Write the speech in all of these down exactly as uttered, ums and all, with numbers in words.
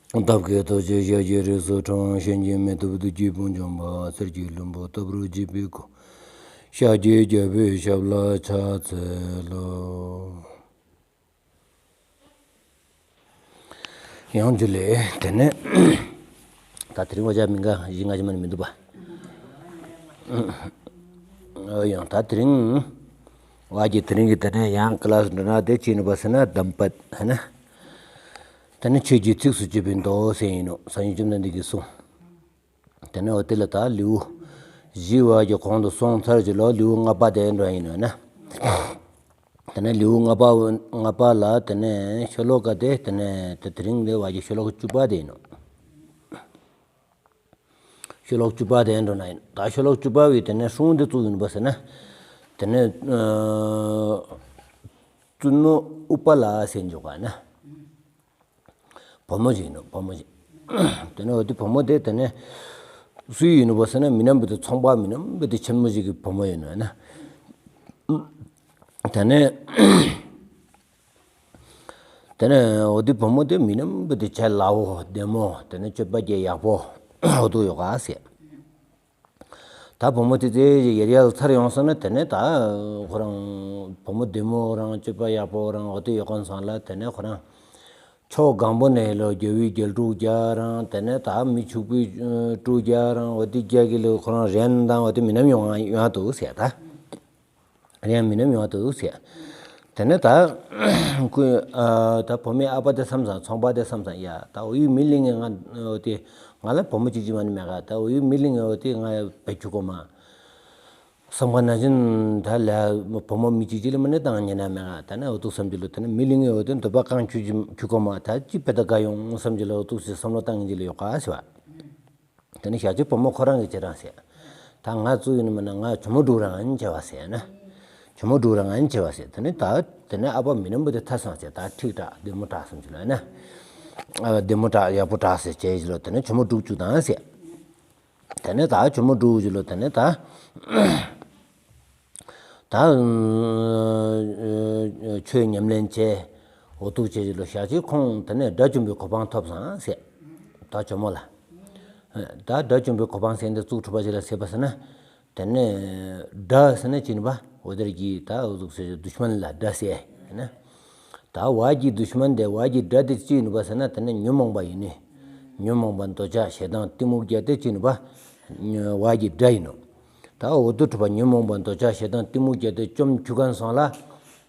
འདབ་བརྒྱད་ཐོད་ཕྱེད་ཞལ་གྱི་རིགས་སུ་འཁྲུངས། གཤིན་རྗེ་མེ་ཏོག་བདུད་ཀྱི་དཔུང་འཇོམས་པ། གསེར་གྱི་ལྷུན་པོ་ལྟ་བུར་བརྗིད་པའི་སྐུ། ཤཱཀྱའི་རྒྱལ་པོའི་ཞབས་ལ་ཕྱག་འཚལ་ལོ། ཡང་འཇུ་ལེ། དེ་ནས་ད་དེ་རིང་བ་ཅག་མི་འགའ་བཞི་ལྔ་ཅིག་མ་ནི་མི་འདུག་པ། ཨ་ཡང་ད་དེ་རིང་བ་ཅག་དེ་རིང་གི་དེ་ནས་ཡང་ཀི་ལཱ་སི་འགྲོ་ན་དེ་ཅི་ཡིན་པ་ཟེར་ན་གདམས་པ་ཧ་ན། དེ་ནས་ཆོས་ཀྱི་ཚིགས་སུ་བཅད་པའི་མདོ་ཟེར་ཡིན་ནོ། སངས་རྒྱས་བཅོམ་ལྡན་འདས་ཀྱིས་གསུངས། དེ་ནས་འོ་དེ་ལ་ད་ལེའུ་བཞི་བ་གི་གོང་དུ་སོང་ཚར་གྱི་ལོ་ལེའུ་ལྔ་པ་དེ་འགྲོ་ཡིན་ནོ་ན། དེ་ནས་ལེའུ་ལྔ་པ་ལྔ་པ་ལ་དེ་ནས་ཤོ་ལོ་ཀ་དེ་དེ་ནས་དེ་དེ་རིང་ལེའུ་བ་གི་ཤོ་ལོ་ཀ་བཅུ་པ་དེ་ཡིན་ནོ། ཤོ་ལོ་ཀ་བཅུ་པ་དེ་འགྲོ་ན་ཡིན། ད་ཤོ་ལོ་ཀ་བཅུ་པ་བའི་དེ་ནས་སྲུང་དེ་བཙུགས་ཡིན་པ་ཟེར་ན། དེ་ནས་ཨ་བཙུན་མོ་ཨུཏྤ་ལ་ཟེར་འཇོག་ག་ན། བུ་མོ་ཅིག་ཡིན་ནོ། བུ་མོ་ཅིག་དེ་ནས་འོ་དེ་བུ་མོ་དེ་དེ་ནས་སུ་ཡིན་ནོ་བ་ཟེར་ན། མི་ནམ་བུ་དེ་ཚོང་པ་མི་ནམ་བུ་དེ་ཆེན་མོ་ཅིག་གི་བུ་མོ་ཡིན་ནོ་ན། དེ་ནས་དེ་ནས་འོ་དེ་བུ་མོ་དེ་མི་ནམ་བུ་དེ་ཆེ་ལ་བོ་བདེ་མོ། དེ་ནས་སྤྱོད་པ་གྱད་ཡག་པོ་འོ་དུ་ཡོད་ག་ཟེར། ད་བུ་མོ་དེ་ཚེ་ཡར་ཡར་ཚར་ཡོང་སོང་ན། དེ་ནས་ད་ཁོ་རང་བུ་མོ་བདེ་མོ་རང་སྤྱོད་པ་ཡག་པོ་རང་འོ་དེ་ཡོད་ཁན་སོང་ལ། དེ་ནས་ཁོ་རང་ཕྱོགས་གང་པོ་ནས་ལོ་རྒྱལ་བའི་རྒྱལ་ཕྲུག་རྒྱ་རང་། དེ་ནས་ད་མི་ཕྱུག་པོའི་ཕྲུག་རྒྱ་རང་། འོ་དེ་རྒྱ་གི་ལོ་ཁོ་རང་རན་དང་འོ་དེ་མི་ནམ་ཡོང་ཡོང་འདུག་ཟེར། ད་རན་མི་ནམ་ཡོང་འདུག་ཟེར། དེ་ནས་ད་ཁོས་ཨ་ད་བུ་མོའི་ཨ་ཕ་དེ་བསམ་སོང་། ཚོང་པ་དེ་བསམ་སོང་། ཡ་ད་འོ་ཡུལ་མི་གླིང་ངེ་ང་འོ་དེ་ང་ལ་བུ་མོ་གཅིག་གཅིག་མ་ནི་མེད་ག་ད་འོ་ཡུལ་མི་གླིང་ངེ་འོ་དེ་ང་བེད་ཁྱུ་གོ་མ། བསམ་ག་ན་བཞིན་ད་ལ་བུ་མོ་མི་གཅིག་གཅིག་ལ་མ་ནི་བཏང་ཉན་ན་མེད་ག་ད་ནས་འོ་དུ་བསམ་གྱི་ལོ། ད་ནས་མི་གླིང་ངེ་འོ་དེ་འདོད་པ་གང་ཁྱུ་ཁྱུ་གོ་མ། ད་ཅི་བེད་ད་ག་ཡོང་བསམ་གྱི་ལོ། འོ་དུ་སེ་བསམ་བློ་བཏང་གི་ལོ་ཡོད་ག་ཟེར་བ། དེ་ནས་ཞག་གཅིག་བུ་མོ་ཁོ་རང་གིས་ཁྱེད་རང་ཟེར། ད་ང་བཙུན་ཡིན་མིན་ན་ང་ཇོ་མོ་འབྲུག་རང་ཨན་བྱས་པ་ཟེར་ན། ཇོ་མོ་འབྲུག་རང་ཨན་བྱས་པ་ཟེར། དེ་ནས་ད་དེ་ནས་ཨ་ཕ་མི་ནམ་བུ་དེ་ཐར་སོང་ཟེར། ད་ཁྲིག་དྲག་བདེ་མོ་དྲག་བསམ་གྱི་ལོ་ན། ཨ་བདེ་མོ་དྲག་ཡག་པོ་དྲག་ཟེར་བྱས་ཀྱི་ལོ། དེ་ནས་ཇོ་མོ་འབྲུག་བཅུག་དང་ཟེར། དེ་ནས་ད་ཇོ་མོ་འབྲུག་གི་ལོ། དེ་ནས་ད་ད་ཆོས་ཉམས་ལེན་བྱས། འོ་དུ་བྱས་ཀྱི་ལོ། ཞག་གཅིག་ཁོང་དེ་ནས་དགྲ་བཅོམ་པའི་གོ་འཕང་ཐོབ་སོང་ཟེར། ད་ཇོ་མོ་ལ། ད་དགྲ་བཅོམ་པའི་གོ་འཕང་ཟེར་འདི་བཙུགས་ཐུབ་པ་ཞིག་ལ་ཟེར་བ་ཟེར་ན། དེ་ནས་དགྲ་ཟེར་ན་ཅི་ཡིན་པ། འོ་དེར་གྱི་ད་འོ་ཟུག་ཟེར་དུཤ་མན་ལ་དགྲ་ཟེར་ན། ད་བ་གི་དུཤ་མན་དེ་བ་གི་དགྲ་དེ་ཅི་ཡིན་པ་ཟེར་ན། དེ་ནས་ཉོན་མོངས་པ་ཡིན་ནི། ཉོན་མོངས་པ་འདོད་ཆགས་ཞེ་སྡང་གཏི་མུག་རྒྱ་དེ་ཅི་ཡིན་པ། བ་གི་དགྲ་ཡིན་ནོ། ད་འོ་དུ་གྲུབ་པ་ཉོན་མོངས་པ་འདོད་ཆགས་ཞེ་སྡང་གཏི་མུག་རྒྱ་དེ་བཅོམ་ཁྱུ་གན་སོང་ལ།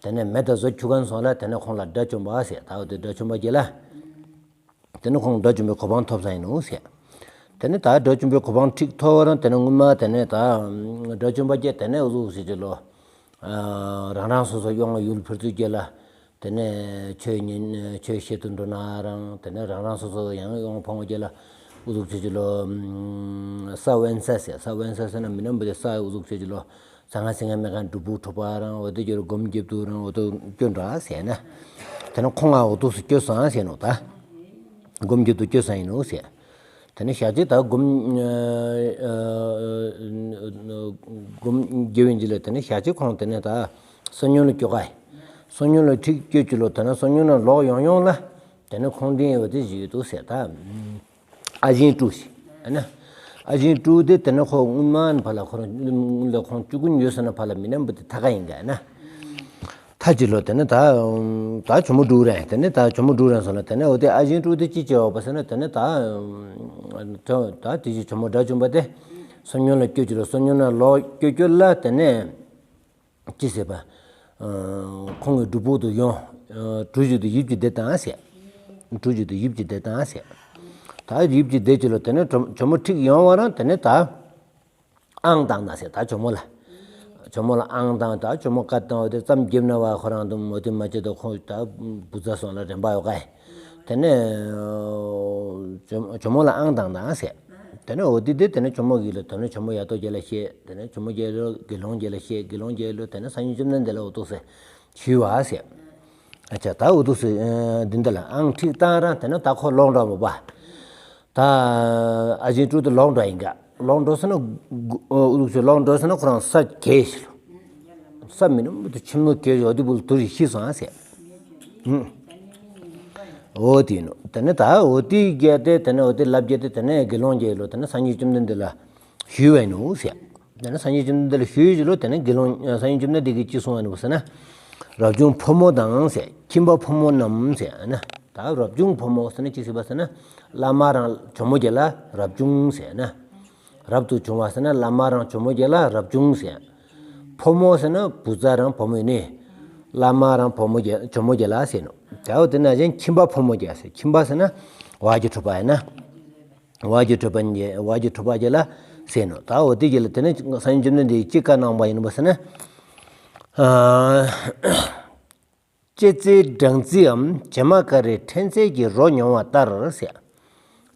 དེ་ནས་མེད་ད་བཟོ་ཁྱུ་གན་སོང་ལ། དེ་ནས་ཁོང་ལ་དགྲ་བཅོམ་པ་ཟེར། ད་འོ་དེ་དགྲ་བཅོམ་པ་རྒྱལ་ལ། དེ་ནས་ཁོང་དགྲ་བཅོམ་པའི་གོ་འཕང་ཐོབ་ས་ཡིན་ནོ་ཟེར། དེ་ནས་ད་དགྲ་བཅོམ་པའི་གོ་འཕང་ཁྲིག་ཐོབ་རང་། དེ་ནས་སྔོན་མ་དེ་ནས་ད་དགྲ་བཅོམ་པ་རྒྱལ་དེ་ནས་འུ་ཟུག་ཟེར་གྱི་ལོ། རང་རང་སོ་སོ་ཡོང་བ་ཡུལ་ཕར་ཚུར་རྒྱལ་ལ། དེ་ནས་ཆོས་ཉན་ཆོས་བཤད་དུ་འགྲོ་ན་རང་། དེ་ནས་རང་རང་སོ་སོ་ཡང་ཡོང་བ་ཕང་བ་རྒྱལ་ལ་འུ་ཟུག་ཟེར་གྱི་ལོ། ས་བན་ས་ཟེར། ས་བན་ས་ཟེར་ན་མི་ནམ་བུ་དེ་ས་འུ་ཟུག་ཟེར་གྱི་ལོ། ས་ང་སེ་ང་མེ་ཁན་སྒྲུབ་ཕུག་ཁྲོ་པ་རང་འོ་དེ་གྱུར་སྒོམ་རྒྱབ་ཏུ་རང་འོ་དུ་སྐྱོ་འདྲ་ཟེར་ན། དེ་ནས་ཁོང་ང་འོ་དུ་སུ་སྐྱོ་སང་ཟེར་ནོ་ད། སྒོམ་རྒྱབ་ཏུ་སྐྱོ་སང་ཡིན་ནོ་ཟེར། དེ་ནས་ཞག་གཅིག་ད་སྒོམ་སྒོམ་རྒྱབ་ཡིན་གྱི་ལ། དེ་ནས་ཞག་གཅིག་ཁོང་དེ་ནས་ད་བསོད་སྙོམས་ལ་སྐྱོ་ག་ཡིན། བསོད་སྙོམས་ལ་ཁྲིག་སྐྱོ་གྱི་ལོ། དེ་ནས་བསོད་སྙོམས་ལ་ལོག་ཡོང་ཡོང་ལ། དེ་ནས་ཁོང་དེ་འོ་དེ་ཞིག་ཡོད་དུ་ཟེར་ད། ཨ་ཞེ་ཀྲུའུ་ཟེར་ན། ཨ་ཞེ་ཀྲུའུ་དེ་དེ་ནས་ཁོ་སྔོན་མ་ནས་ཕར་ལ་ཁོ་རང་ལ་ཁོང་བཅུ་དགུ་ཡོད་ས་ནས་ཕར་ལ་མི་ནམ་བུ་དེ་ཐ་ག་ཡིན་ག་ན། ཐ་ཅི་ལོ། དེ་ནས་ད་ད་ཇོ་མོ་འབྲུག་རན། དེ་ནས་ད་ཇོ་མོ་འབྲུག་རན་སོང་ལ། དེ་ནས་འོ་དེ་ཨ་ཞེ་ཀྲུའུ་དེ་ཅི་བྱེད་འོ་བ་ཟེར་ན། དེ་ནས་ད་ད་དེ་ཅི་ཇོ་མོ་དགྲ་བཅོམ་པ་དེ་བསོད་སྙོམས་ལ་སྐྱོ་ཅི་ལོ། བསོད་སྙོམས་ལ་ལོག་སྐྱོ་སྐྱོ་ལ་དེ་ནས། ཅི་ཟེར་བ། ཁོང་གི་སྒྲུབ་ཕུག་ཏུ་ཡོང་། གྲུ་བཞི་དུ་ཡིབ་ཀྱི་བསྡད་དང་ཟེར། གྲུ་བཞི་དུ་ཡིབ་ཀྱི་བསྡད་དང་ཟེར། ད་ཡིབ་ཀྱི་བསྡད་ཀྱི་ལོ། དེ་ནས་ཇོ་མོ་ཁྲིག་ཡོང་བ་རང་དེ་ནས་ད་ཨང་བཏང་ན་ཟེར། ད་ཇོ་མོ་ལ། ཇོ་མོ་ལ་ཨང་བཏང་། ད་ཇོ་མོ་བཀའ་བཏང་བ་དེ་ཙམ་རྒྱབ་ན་བ་ཁོ་རང་དུ་མོ་དེ་མ་བྱེད་དུ་ཁོང་ད་བུ་ཚ་སོང་ལ་རན་པ་ཡོད་ག་ཡིན། དེ་ནས་ཇོ་ཇོ་མོ་ལ་ཨང་བཏང་དང་ཟེར། དེ་ནས་འོ་དེ་དེ་དེ་ནས་ཇོ་མོ་གི་ལ་དེ་ནས་ཇོ་མོ་ཡ་ཏོ་རྒྱལ་ལ་བཤད། དེ་ནས་ཇོ་མོ་རྒྱལ་ལོ་དགེ་སློང་རྒྱལ་ལ་བཤད། དགེ་སློང་རྒྱལ་ལོ་དེ་ནས་སངས་རྒྱས་བཅོམ་ལྡན་འདས་ལ་འོ་ཏོ་ཟེར་ཞུས་བ་ཟེར། ཨ་ཅག་ད་འོ་ཏོ་ཟེར་འདི་འདི་ལ་ཨང་ཁྲིག་བཏང་རང་དེ་ནས་ད་ཁོ་ལོག་འགྲོ་མོ་པ། ད་ཨ་ཞེ་ཀྲུའུ་དེ་ལོག་འགྲོ་ཡིན་ག། ལོག་འགྲོ་ཟེར་ན་འུ་ཟུག་ཟེར་ལོག་འགྲོ་ཟེར་ན་ཁོ་རང་ས་གས་ཤི་ལོ། ས་མི་ནམ་བུ་དུ་ཆེན་མོ་གས་ཡོད་དེ་བུ་ལ་དུར་ཡི་ཤི་སོང་ཟེར། འོ་དེ་ཡིན་ནོ། དེ་ནས་ད་འོ་དེ་བརྒྱབ་སྟེ་དེ་ནས་འོ་དེ་ལབ་བརྒྱབ་སྟེ་དེ་ནས་དགེ་སློང་བརྒྱད་ལོ་དེ་ནས་སངས་རྒྱས་བཅོམ་ལྡན་འདས་ལ་ཞུས་པ་ཡིན་ནོ་ཟེར། དེ་ནས་སངས་རྒྱས་བཅོམ་ལྡན་འདས་ལ་ཞུས་ཞུས་ལོ། དེ་ནས་དགེ་སློང་སངས་རྒྱས་བཅོམ་ལྡན་འདས་ཀྱིས་ཅི་གསུངས་པ་ཡིན་ནོ་ཟེར་ན། རབ་བྱུང་ཕོ་མོ་དང་ཟེར། ཁྱིམ་པ་ཕོ་མོ་རྣམས་ཟེར་ན། ད་རབ་བྱུང་ཕོ་མོ་ཟེར་ན་ཅི་ཟེར་བ་ཟེར་ན། བླ་མ་རང་ཇོ་མོ་བརྒྱད་ལ་རབ་བྱུང་ཟེར་ན། རབ་ཏུ་བྱུང་བ་ཟེར་ན་བླ་མ་རང་ཇོ་མོ་བརྒྱད་ལ་རབ་བྱུང་ཟེར། ཕོ་མོ་ཟེར་ན་བུ་ཚ་རང་བུ་མོ་ཡིན་ནི། བླ་མ་རང་བུ་མོ་བརྒྱད་ཇོ་མོ་བརྒྱད་ལ་ཟེར་ནོ། ད་འོ་དེ་ནང་བཞིན་ཁྱིམ་པ་ཕོ་མོ་བརྒྱད་ཟེར། ཁྱིམ་པ་ཟེར་ན་བ་གི་གྲུ་པ་ཡིན་ན། བ་གི་གྲུ་པ་བརྒྱད། བ་གི་གྲུ་པ་བརྒྱད་ལ་ཟེར་ནོ། ད་འོ་དེ་བརྒྱད་ལ་དེ་ནས་སངས་རྒྱས་བཅོམ་ལྡན་འདས་ཀྱིས་ཅི་བཀའ་གནང་བ་ཡིན་ནོ་ཟེར་ན། ཨ། ལྕེ་རྩེའི་སྦྲང་རྩིའམ་བྱེ་མ་ཀ་རའི་ཕྲན་ཚེགས་ཀྱི་རོ་མྱོང་བ་ལྟར་ཟེར།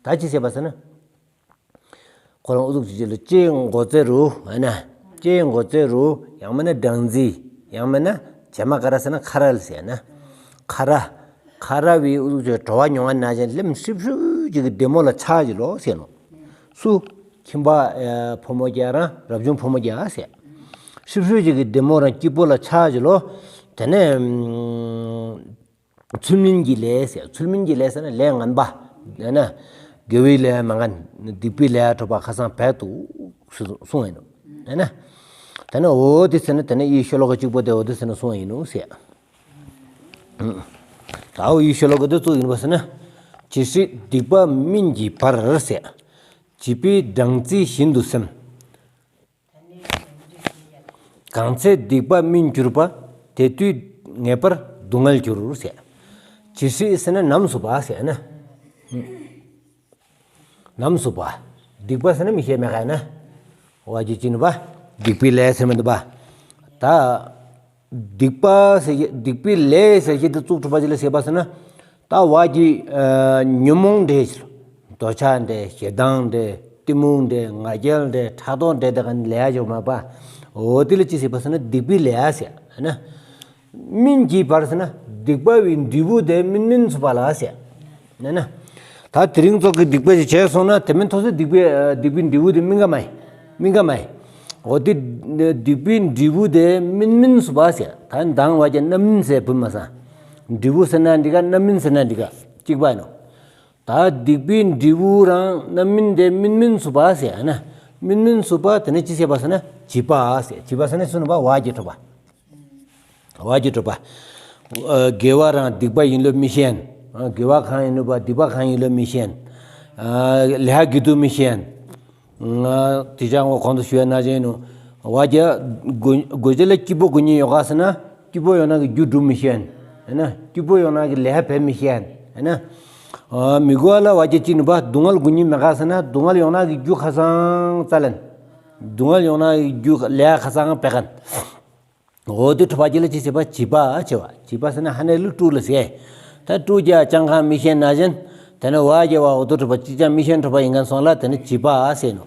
ད་ཅི་ཟེར་བ་ཟེར་ན། ཁོ་རང་ཨུ་ཚུགས་ཅིག་ལ་ལྕེའི་མགོ་རྩེ་རུ་ཨ་ན། ལྕེའི་མགོ་རྩེ་རུ་ཡང་མིན་ན་སྦྲང་རྩི། ཡང་མིན་ན་བྱེ་མ་ཀ་ར་ཟེར་ན་ཁ་ར་ལ་ཟེར་ན། ཁ་ར། ཁ་ར་བའི་ཨུ་ཚུགས་ཅིག་བྲོ་བ་མྱོང་བ་ནང་བཞིན་ལྷམ་ཧྲིབ་ཧྲིབ་ཅིག་གི་བདེ་མོ་ལ་ཆགས་ཀྱི་ལོ་ཟེར་ནོ། སུ། ཁྱིམ་པ་ཨ་ཕོ་མོ་བརྒྱད་རང་རབ་བྱུང་ཕོ་མོ་བརྒྱད་ཟེར། ཧྲིབ་ཧྲིབ་ཅིག་གི་བདེ་མོ་རང་སྐྱིད་པོ་ལ་ཆགས་ཀྱི་ལོ། དེ་ནས་ཚུལ་མིན་གྱི་ལས་ཟེར། ཚུལ་མིན་གྱི་ལས་ཟེར་ན་ལས་ངན་པ། ཡང་ན་དགེ་བའི་ལས་མ་ངན། སྡིག་པའི་ལས་གྲུབ་པ་ཁ་སང་བས་འདུག་གསུངས་ཡིན་ནོ། ཡང་ན། དེ་ནས་འོ་དེ་ཟེར་ན་དེ་ནས་ཡི་ཤོ་ལོ་ཀ་གཅིག་པོ་དེ་འོ་དེ་ཟེར་ན་གསུངས་ཡིན་ནོ་ཟེར། ད་འོ་ཡི་ཤོ་ལོ་ཀ་དེ་ཙོགས་ཡིན་པ་ཟེར་ན། ཇི་སྲིད་སྡིག་པ་སྨིན་གྱི་བར་ཟེར། བྱིས་པའི་སྦྲང་རྩི་བཞིན་དུ་སེམས། གང་ཚེ་སྡིག་པ་སྨིན་གྱུར་པ། དེ་དུས་ངེས་པར་སྡུག་བསྔལ་འགྱུར་ཟེར། ཇི་སྲིད་ཟེར་ན་ནམ་སུ་བ་ཟེར་ན། ནམ་སུ་བ། སྡིག་པ་ཟེར་ན་མི་ཤེས་མེད་ག་ན། བ་ཇི་ཅི་ནུ་བ། སྡིག་པའི་ལས་ཟེར་མི་འདུག་བ། ད། སྡིག་པ་ཟེར་གྱི་སྡིག་པའི་ལས་ཟེར་གྱི་དེ་ཙོགས་གྲུབ་པ་ཅིག་ལ་ཟེར་བ་ཟེར་ན། ད་བ་གི་ཨ་ཉོན་མོངས་འདྲེ་ཞིག་འདོད་ཆགས་འདྲེ། ཞེ་སྡང་འདྲེ། གཏི་མུག་འདྲེ། ང་རྒྱལ་འདྲེ། ཕྲག་དོག་འདྲེ་དེ་ག་ནི་ལས་ཡ་ཅིག་མ་པ། འོ་དེ་ལ་ཅི་ཟེར་བ་ཟེར་ན་སྡིག་པའི་ལས་ཟེར་ན། སྨིན་གྱི་བར་ཟེར་ན་སྡིག་པ་བའི་འབྲས་བུ་དེ་སྨིན་སྨིན་སུ་བ་ལ་ཟེར་ན་ན། ད་དེ་རིང་ཙོགས་ཀྱི་སྡིག་པ་ཞིག་བྱས་སོང་ན་དེ་མིན་ཐོག་སེ་སྡིག་པའི་ཨ་སྡིག་པའི་འབྲས་བུ་དེ་སྨིན་ག་མ་ཡིན། སྨིན་ག་མ་ཡིན། འོ་དེ་སྡིག་པའི་འབྲས་བུ་དེ་སྨིན་སྨིན་སུ་བ་ཟེར། ད་མདང་བ་ཀྱི་རྣམ་སྨིན་ཟེར་བུ་མ་ས། འབྲས་བུ་ཟེར་ན་འདི་ག་རྣམ་སྨིན་ཟེར་ན་འདི་ག་གཅིག་པ་ཡིན་ནོ། ད་སྡིག་པའི་འབྲས་བུ་རང་རྣམ་སྨིན་དེ་སྨིན་སྨིན་སུ་བ་ཟེར་ན། སྨིན་སྨིན་སུ་བ་དེ་ནི་ཅི་ཟེར་བ་ཟེར་ན་བྱིས་པ་ཟེར། བྱིས་པ་ཟེར་ན་སུ་ནི་བ་བ་གི་གྲུ་པ། བ་གི་གྲུ་པ། ཨ་དགེ་བ་རང་སྡིག་པ་ཡིན་ལོ་མི་ཤེས། ཨ་དགེ་བ་གང་ཡིན་ལོ་བ་སྡིག་པ་གང་ཡིན་ལོ་མི་ཤེས། ཨ་ལས་ཀྱི་དུ་མི་ཤེས། ང་དེ་ཅང་ངོ་གོང་དུ་ཞུ་ཡ་ན་ཅན་ནུ། བ་རྒྱ་དགོས་དགོས་ཅི་ལ་སྐྱིད་པོ་དགོས་ཉིན་ཡོད་ག་ཟེར་ན། སྐྱིད་པོ་ཡོང་ན་གི་རྒྱུ་སྒྲུབ་མི་ཤེས། ཨ་ན་སྐྱིད་པོ་ཡོང་ན་གི་ལས་འབད་མི་ཤེས། ཨ་ན་ཨ་མི་དགོས་ལ་བ་རྒྱ་ཅི་ནུ་བ་སྡུག་བསྔལ་དགོས་ཉིན་མེད་ག་ཟེར་ན། སྡུག་བསྔལ་ཡོང་ན་གི་རྒྱུ་ཁ་སང་རྩ་ལེན། སྡུག་བསྔལ་ཡོང་ན་གི་རྒྱུ་ལས་ཁ་སང་འབད་མཁན། འོ་དེ་གྲུ་པ་ཅིག་ལ་ཅི་ཟེར་བ་བྱིས་པ་ཟེར་བ། བྱིས་པ་ཟེར་ན་ཧ་ནེ་ལུ་ཀྲུ་ལ་ཟེར། ད་ཀྲུ་རྒྱ་ཅང་གང་མི་ཤེས་ན་ཅན། དེ་ནི་བ་རྒྱ་བ་འོ་དེ་གྲུ་པ་ཅིག་ཅང་མི་ཤེས་གྲུ་པ་ཡིན་མཁན་སོང་ལ་དེ་ནི་བྱིས་པ་ཟེར་ནོ།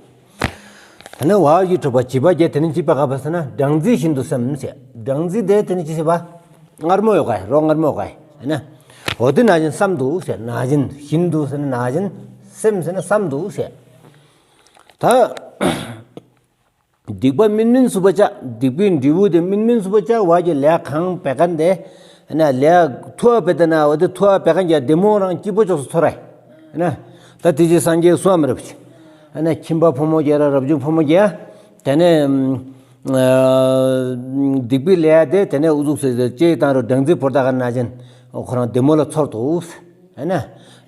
དེ་ནི་བ་གི་གྲུ་པ་བྱིས་པ་རྒྱ་དེ་ནི་བྱིས་པ་ག་པ་ཟེར་ན་སྦྲང་རྩི་བཞིན་དུ་སེམས་ཟེར། སྦྲང་རྩི་དེ་དེ་ནི་ཅི་ཟེར་བ། མངར་མོ་ཡོད་ག་ཡ། རོ་མངར་མོ་ཡོད་ག་ཡ། ཨ་ན། འོ་དེ་ནང་བཞིན་བསམ་འདུག་ཟེར། ནང་བཞིན་བཞིན་དུ་ཟེར་ན་ནང་བཞིན་སེམས་ཟེར་ན་བསམ་འདུག་ཟེར། ད། སྡིག་པ་སྨིན་སྨིན་སུ་བ་ཅ། སྡིག་པའི་འབྲས་བུ་དེ་སྨིན་སྨིན་སུ་བ་ཅ། བ་གི་ལས་གང་འབད་མཁན་དེ། ཨ་ན་ལས་ཐུ་བ་འབད་དེ་ན་འོ་དེ་ཐུ་བ་འབད་མཁན་གྱི་བདེ་མོ་རང་སྐྱིད་པོ་ཅོག་སུ་ཚོར་ར། ཨ་ན། ད་དེ་ཅི་སངས་རྒྱས་གསུངས་མི་རབ་ཅི། ཨ་ན་ཁྱིམ་པ་ཕོ་མོ་རྒྱ་ར་རབ་བྱུང་ཕོ་མོ་རྒྱ། དེ་ནས་ཨ་སྡིག་པའི་ལས་དེ་དེ་ནས་ཨུ་ཚུགས་ཟེར་ཟེར་ཅེས་བཏང་རུ་སྦྲང་རྩི་བོར་ད་ག་ན་ཅན་ཁོ་རང་བདེ་མོ་ལ་ཚོར་འདུག། ཨ་ན།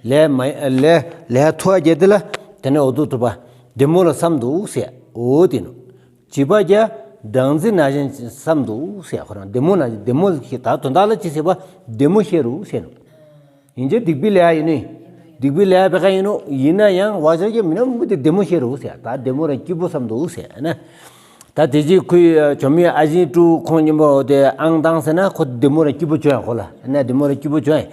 ལས་མ་ལས་ལས་ཐུ་བ་རྒྱ་དེ་ལ་དེ་ནས་འོ་དེ་ཐུ་བ་བདེ་མོ་ལ་བསམ་འདུག་ཟེར། འོ་དེ་ནོ། བྱིས་པ་རྒྱ་སྦྲང་རྩི་ནང་བཞིན་བསམ་འདུག་ཟེར། ཁོ་རང་བདེ་མོ་ནང་བཞིན་བདེ་མོ་ཞིག་ད་དོན་དག་ལ་ཅི་ཟེར་བ་བདེ་མོ་ཤེས་རུ་ཟེར་ནོ། ཡིན་གྱི་སྡིག་པའི་ལས་ཡིན་ནི། སྡིག་པའི་ལས་འབད་མཁན་ཡིན་ནོ། ཡིན་ན་ཡང་བ་ཅ་རྒྱ་མི་ན་མུ་དེ་བདེ་མོ་ཤེས་རུ་ཟེར། ད་བདེ་མོ་ར་སྐྱིད་པོ་བསམ་འདུག་ཟེར་ན། ད་དེ་རྗེས་ཁོའི་ཇོ་མོའི་ཨ་ཞེ་ཀྲུ་ཁོང་གཉིས་པོ་དེ་ཨང་དང་ཟེར་ན་ཁོ་བདེ་མོ་ར་སྐྱིད་པོ་བྱོན་ཡ། ཁོ་ལ་ན་བདེ་མོ་ར་སྐྱིད་པོ་བྱོན་ཡ།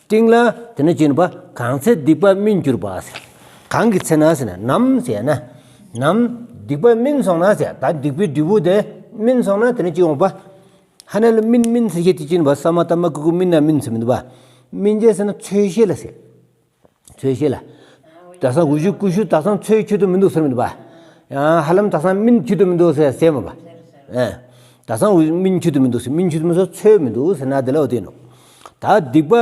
སྟེང་ལ་དེ་ནས་ཅི་ནུ་བ་གང་ཚེ་སྡིག་པ་སྨིན་གྱུར་པ་ཟེར། གང་གི་ཚེ་ན་ཟེར་ན་ནམ་ཟེར་ན། ནམ་སྡིག་པ་སྨིན་སོང་ན་ཟེར། ད་སྡིག་པའི་འབྲས་བུ་དེ་སྨིན་སོང་ན་དེ་ནས་ཅི་འོང་བ། ཧ་ནེ་ལ་སྨིན་སྨིན་ཟེར་གྱི་དེ་ཅི་ནུ་བ་ས་མ་ཏ་མ་ཀུ་ཀུ་སྨིན་ན་སྨིན་ཟེར་མི་འདུག་བ། སྨིན་བྱེད་ཟེར་ན་ཚོས་ཤེས་ལ་ཟེར། ཚོས་ཤེས་ལ། ད་སང་འུ་ཤུ་ཀུ་ཤུ་ད་སང་ཚོས་ཁྱུ་དུ་མི་འདུག་ཟེར་མི་འདུག་བ། ཡང་ཧ་ལམ་ད་སང་སྨིན་ཁྱུ་དུ་མི་འདུག་ཟེར་ཟེར་མ་བ། ཨེ། ད་སང་འུ་སྨིན་ཁྱུ་དུ་མི་འདུག་ཟེར། སྨིན་ཁྱུ་དུ་མི་འདུག་ཚོས་མི་འདུག་ཟེར་ན་དེ་ལ་འོ་དེ་ནོ། ད་སྡིག་པ་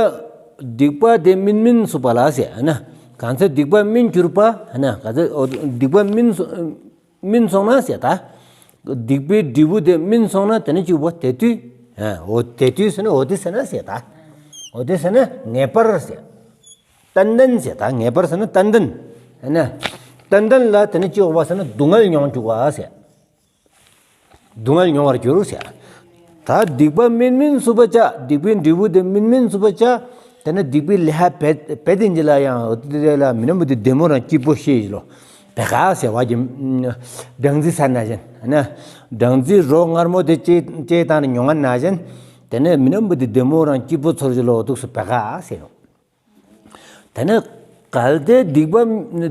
སྡིག་པ་དེ་སྨིན་སྨིན་སོང་བ་ལ་ཟེར་ན། གང་ཚེ་སྡིག་པ་སྨིན་གྱུར་པ་ན། གང་ཚེ་འོ་སྡིག་པ་སྨིན་སོ་སྨིན་སོང་ན་ཟེར་ད། སྡིག་པའི་འབྲས་བུ་དེ་སྨིན་སོང་ན་དེ་ནི་གཅིག་པོ་དེ་དུས། ཨ་འོ་དེ་དུས་ཟེར་ན་འོ་དེ་ཟེར་ན་ཟེར་ད། འོ་དེ་ཟེར་ན་ངེས་པར་ཟེར། ཏན་ཏན་ཟེར་ད། ངེས་པར་ཟེར་ན་ཏན་ཏན། ཨ་ན། ཏན་ཏན་ལ་དེ་ནི་གཅིག་པོ་ཟེར་ན་སྡུག་བསྔལ་མྱོང་བཅུག་པ་ཟེར། སྡུག་བསྔལ་མྱོང་བར་འགྱུར་ཟེར། ད་སྡིག་པ་སྨིན་སྨིན་སོང་བ་ཅིག་སྡིག་པའི་འབྲས་བུ་དེ་སྨིན་སྨིན་སོང་བ་ཅིག་དེ་ནི་སྡིག་པའི་ལས་འབད་འབད་དེ་འཇི་ལ་ཡང་འོ་དེ་ལ་མི་ནམ་བུ་དེ་བདེ་མོ་རང་སྐྱིད་པོ་ཤེས་ལོ། བེ་ག་ཟེར་བ་གྱི་སྦྲང་རྩི་ཟ་ན་བཞིན་ན། སྦྲང་རྩི་རོ་མངར་མོ་དེ་ཅེ་ཅེ་དང་མྱོང་ང་ན་བཞིན། དེ་ནི་མི་ནམ་བུ་དེ་བདེ་མོ་རང་སྐྱིད་པོ་ཚོར་གྱི་ལོ། འོ་དུག་སུ་བེ་ག་ཟེར་ནོ། དེ་ནི་གལ་ཏེ་སྡིག་པ་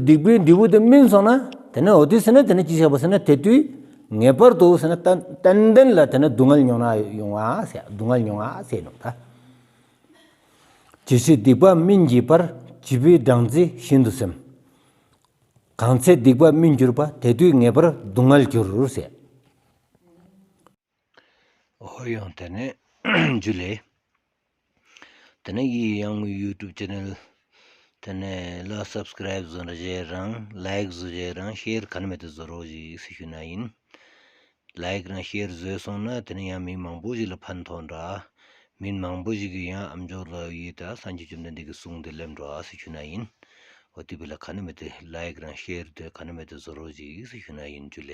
སྡིག་པའི་འབྲས་བུ་དེ་སྨིན་སོང་ན། དེ་ནི་འོ་དེ་ཟེར་ན་དེ་ནི་ཅི་ཟེར་བ་ཟེར་ན་དེ་དུས་ངེས་པར་དུ་ཟེར་ན་ཏན་ཏན་ཏན་ལ་དེ་ནི་སྡུག་བསྔལ་མྱོང་ན་ཡོང་བ་ཟེར། སྡུག་བསྔལ་མྱོང་བ་ཟེར་ནོ་ད། ཇི་སྲིད་སྡིག་པ་སྨིན་བགྱིས་པར། བྱིས་པའི་སྦྲང་རྩི་བཞིན་དུ་སེམས། གང་ཚེ་སྡིག་པ་སྨིན་གྱུར་པ། དེ་དུས་ངེས་པར་སྡུག་བསྔལ་འགྱུར་ཟེར། ཨོ་ཡང་དེ་ནས་ཇུ་ལེ། དེ་ནས་ཡི་ཡང་ཡུ་ཊུབ་ཅེ་ནལ་དེ་ནས་ལ་སབ་སི་ཀ་རའིབ་བཟོ་འདྲ་བྱེད་རང་ལའིཀ་བཟོ་བྱེད་རང་ཤེར་ག་ནི་མེད་དུ་བཟོ་རོགས་ཞེས་ཞུ་ན་ཡིན། ལའིཀ་རང་ཤེར་བཟོས་སོང་ན་དེ་ནས་ཡང་མི་མང་པོ་ཞིག་ལ་ཕན་ཐོགས་འདྲ། མི་མང་པོ་ཞིག་གིས་ཡང་ཨམ་ཅོག་ལ་ཡི་ད་སངས་རྒྱས་བཅོམ་ལྡན་འདས་ཀྱི་གསུང་དེ་ལེམ་འགྲོ་ཨ་ཞེས་ཞུ་ན་ཡིན། འོ་དེ་བི་ལ་ག་ནི་མེད་དུ་ལའིཀ་རང་ཤེར་དེ་ག་ནི་མེད་དུ་བཟོ་རོགས་ཞེས་ཞུ་ན་ཡིན། ཇུ་ལེ།